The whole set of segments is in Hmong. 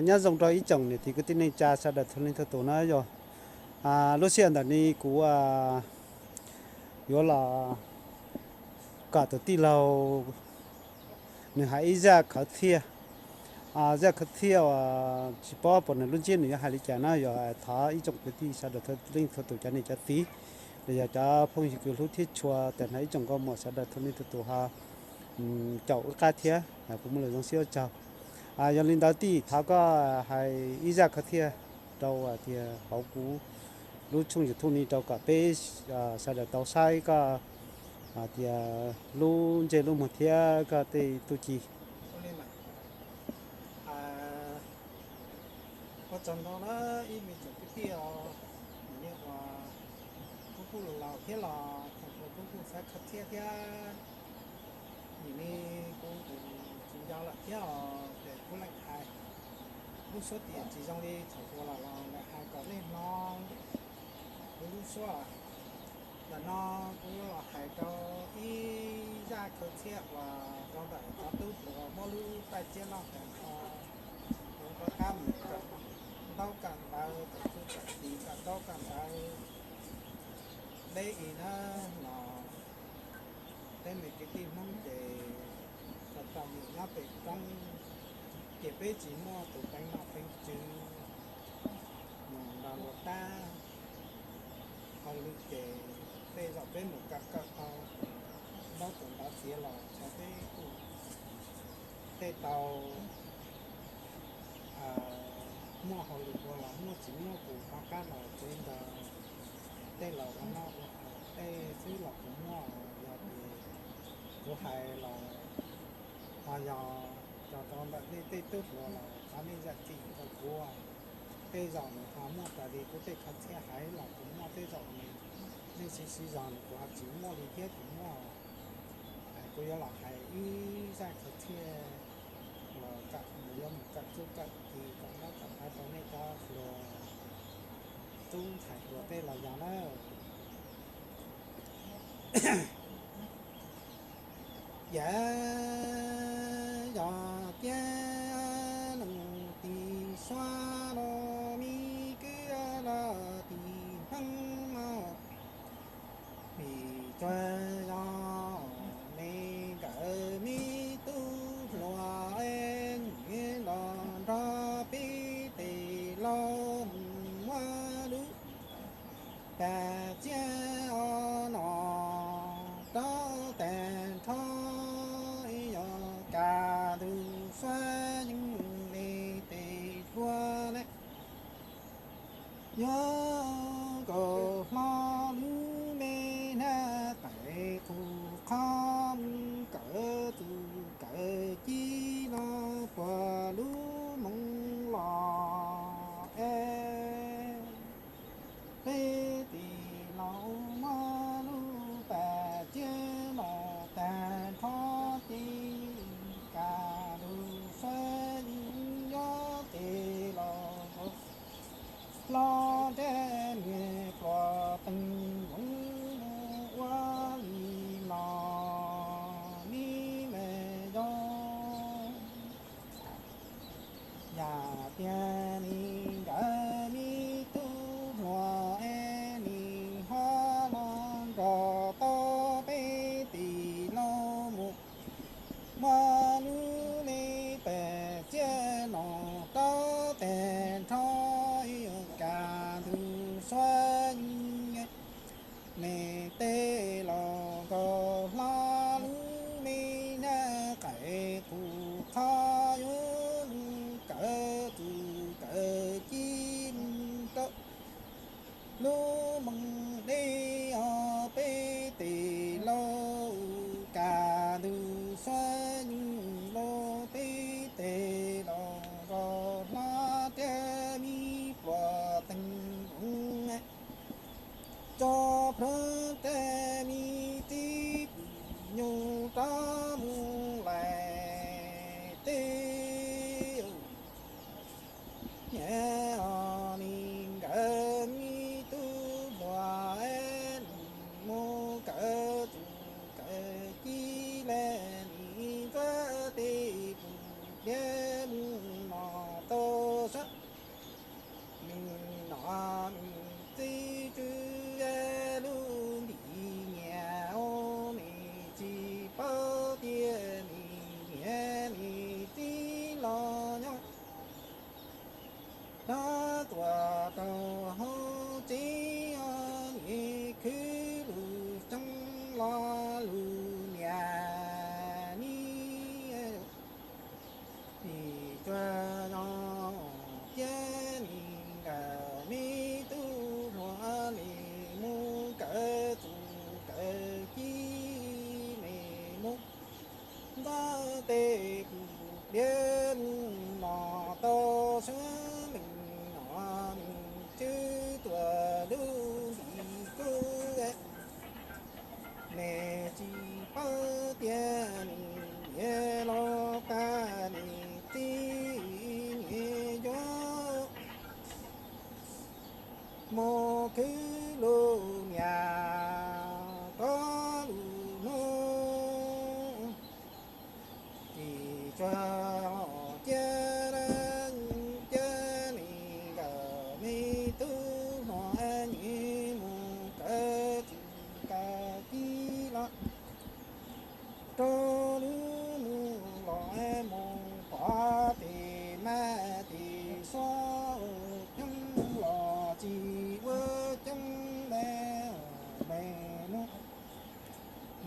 Nyob zoo rau ib tsoom niam txiv kwv tij neej tsa sawv daws txhua leej txhua tus na yog, lub sij hawm ntawm no kuv yuav los kom tus tij laug nws hais ib zaj khawv txhiaj, zaj khawv txhiaj uas tsis paub puas nws lub ntsiab nws yuav hais li cas na yog thov ib tsoom kwv tij sawv daws txhua leej txhua tus cov niam cov txiv los yog cov phooj ywg kwv hlub thiab tshua tas hnov ib tsoom nkauj muam sawv daws txhua leej txhua tus ho caum wb qab thiab kuv muaj lus zoo siab ua tsaug. Yog li ntawd tij thov koj hais ib zaj khawv txhiaj rau tias hauv kuv lub tshooj YouTube ni rau kom peb sawv daws tau saib koj tias lub ntsej lub muag thiab koj tej txuj ci. Ua tsaug ntau na ib me tsoom kwv tij os, uas kuv kuj laus thiab los thaum kuv kuj xav khawv txhiaj thiab, nim no kuv tsis nco lawm thiab os ces kuv leem hais lub suab tias tsis zoo li thaum kuv los los lawm hais kom nej hnov kuv lub suab. Ntawm no kuv los hais rau ib zaj khawv txhiaj uas rau ntawm cov tub hluas muab lub paj tsiab noj tas nrho, kuv rov qab mus kawm ntaub kawm ntawv, kawm txuj kawm ci, kawm ntaub kawm ntawv deb i na los peb me kwv tij Hmoob ces txom txom nyem nyob pem roob, ces peb tsis muaj tus peev nom peev tswv mus nrog luag tab hauj lwm ces tej zaum peb mus kawm kawm tau ntaub tus ntawv tiav los txog peb kuj tej tau muaj hauj lwm ua los muaj tsis muaj tus rov qab los tsev ntawd, tej los ua noj ua haus tej xwb los kuv muaj. Yog tias kuv hais los ho yog tso rau ntawm nej tej tub hluas los thov nej zam txim rau kuv. Tej zaum nws ho muaj raws li kuv tej khawv txhiaj hais los kuv muaj, tej zaum nws, nej siv siv zog nws kuv ho tsis muaj li thiab kuv muaj. Kuv yuav los hais ib zaj khawv txhiaj uas kom nws yuav mus kawm txuj kawm ci kom ntaub kom ntawv rau nej cov hluas, tub ntxhais hluas tej los yog na. Yam yog tias neej tim suav los me kwv los tim Hmoob los, vim tsuas yog me nkawd me tub hluas es nws los nrog peb tes laus mus muab lub paj tsiab no rau tag nrho, yog kaj ntug suav yeej me tes hluas na. Yuav nkaus hlo lub me hnab qaim qus qhov kawm txuj kawm ci los puag lub moos los es peb tis laus muab lub paj tsiab no tag nrho ces kaj ntug suav yeej yuav tes laus hlo nrab niag pluas teeg nkoos mus ua li no li me yog. Yam tias nws nkawd me tub hluas es nws ho los nrog tau peb tis laus mus muab lub me paj tsiab no rau tag nrho, kaj ntug suav me tes laus nkaus hlo lub me hnab qaim qus qhov yuav kawm txuj kawm ci rau lub moos deb os peb tes laus, kaj ntug suav yeej los peb tes laus nkaus hlo rab me pluas teeg nkoos tso plhuav rab me tib pwm nyuj rov mus lais teb. Niam os, nws nkawd me tub hluas es nws mus kawm txuj kawm ci lawm, nws ntxuav tej pus diav mus no tau mus khwv lub niag rau lub hnub, Ris Tsuag los cia, cia li nkawd me tub hluas nyiam mus kawm txuj kawm ci los rau lub hnub los mus pom tes mab tes suav, coob los tsis ua coob le, le hnub.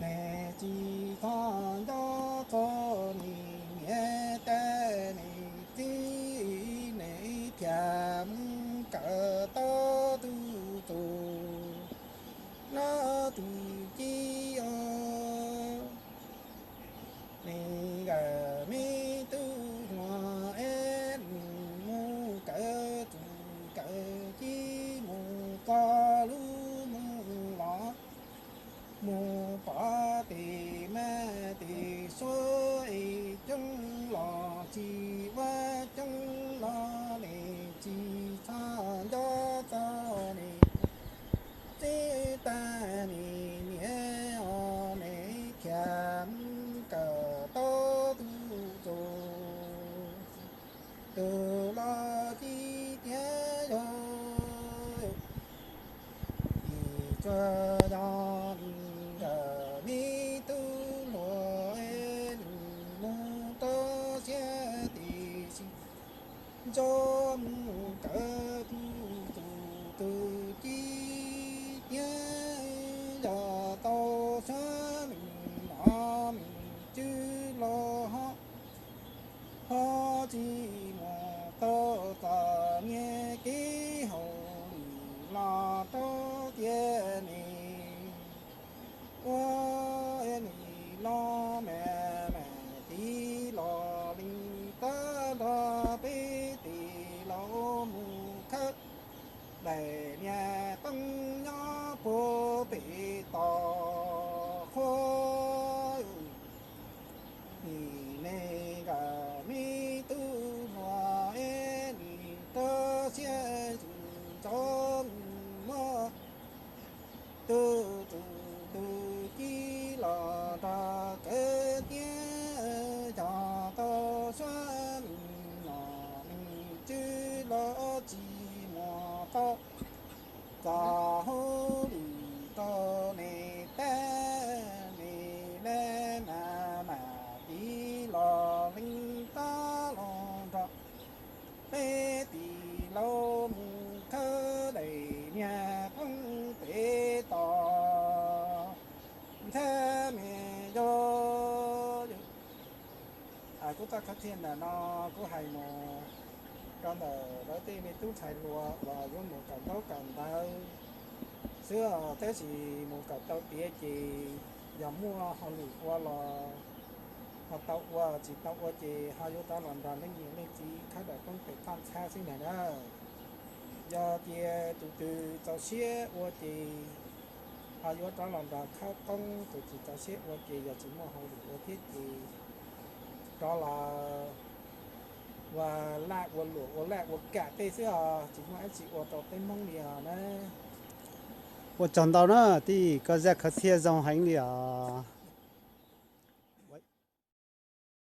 Nws tsis txhob nco txog nws niam tais nws txiv, nws thiaj mus kawm tau tus txuj no tus ci os. Nws nkawd me tub hluas es nws mus kawm txuj kawm ci mus txog lub hnub los mus pom tes mab tes suav es coob los tsis ua coob los nws tsis txhob nco txog nws txiv tais nws niam os, nws thiaj mus kawm tau tus txuj, tus los ci tiag yog Ris Tsuag yog nws nkawd me tub hluas es nws mus tau siab tes sis nco mus kawm tus txuj tus ci tiag, yog tau suav nws nom nws tswv los ho, ho tsis mus tau txog niag kev hauj lwm los rau tiag ne. Ua nws los mas mas tiv los li tab nrog peb tes los mus khawb daim niag qoob nyob puag pem toj qhua. Nim ne nkawd me tub hluas es nim rau siab zws nco mus muab tus txuj tus ci los nrog kawm tiag, yog tau suav nws nom nws tswv los tsis mus tau txog hauj lwm rau nws tais nws le mas mas tiv los li tab los nrog peb tis laus mus khawb daim niag qoob pem toj ntxhab me yog. Kuv txoj khawv thiaj ntawm no kuv hais mus rau ntawm lawv tej me tub ntxhais hluas uas yuav mus kawm ntaub kawm ntawv xwb os, tab sis mus kawm tau tiav ces yog muaj hauj lwm ua los ho tau ua, tsis tau ua ces ho yuav rov los nrog leej niam leej txiv khawb daim qoob pem toj ntxhab xwb ntag na. Yog tias tus twg txaus siab ua ces ho yuav rov los nrog khawb qoob, tus tsis txaus siab ua ces yog tsis muaj hauj lwm ua thiab ces rov los ua laj ua luam ua laj ua kam tej xwb os, tsis muaj dab tsi ua rau peb Hmoob li os na. Ua tsaug ntau na tij, koj zaj khawv thiaj zoo heev li os.